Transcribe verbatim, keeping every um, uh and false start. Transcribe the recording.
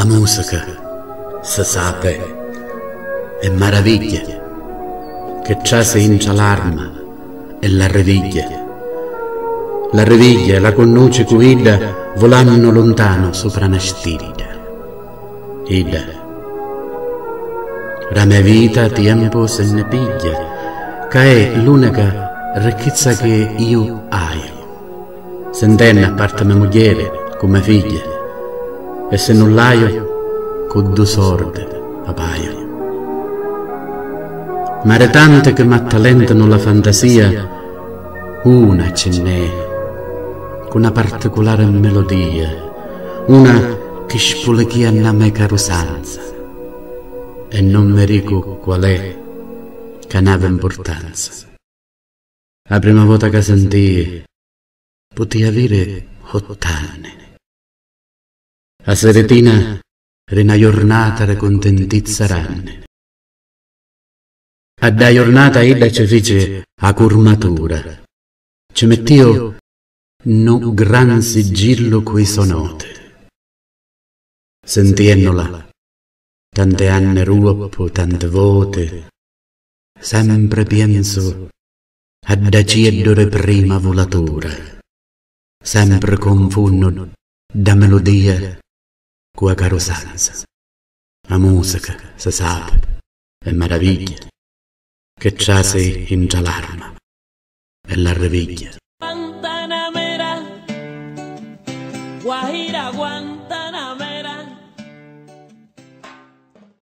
A musica si sapi, è maravigghia, che trasi intra l'arma e l'arrivigghia. L'arrivigghia la cunnuci cu idda vulannu luntanu supra na stidda. Idda, ra me vita tiempu si nni pigghia, ca è l'unica ricchizza che iu haiu. Sentennu a parti me mugghieri cu me figghia, e si nun l'haiu, cu du sordi a paiu. Ma ri tanti chi m'attalentanu la fantasia, una ci nn'è, cu na particulari melodia, una chi spulichia na me carusanza, e nun mi ricu qual è, ca n'havi mpurtanza. A prima vota ca sentii, putia aviri ott'anni. A siritina ri na jurnata ri cuntintizza ranni. A dda jurnata idda ci fici a curmatura, ci mittiu nu gran siggillu cu i so noti. Sintiennula tanti anni ruoppu, tanti voti, sempri piensu a dda cieddu ri prima vulatura, sempri cunfunnu dda meludia cu a carusanza. A musica, si sapi, è maravigghia, che trasi intra l'arma e l'arrivigghia.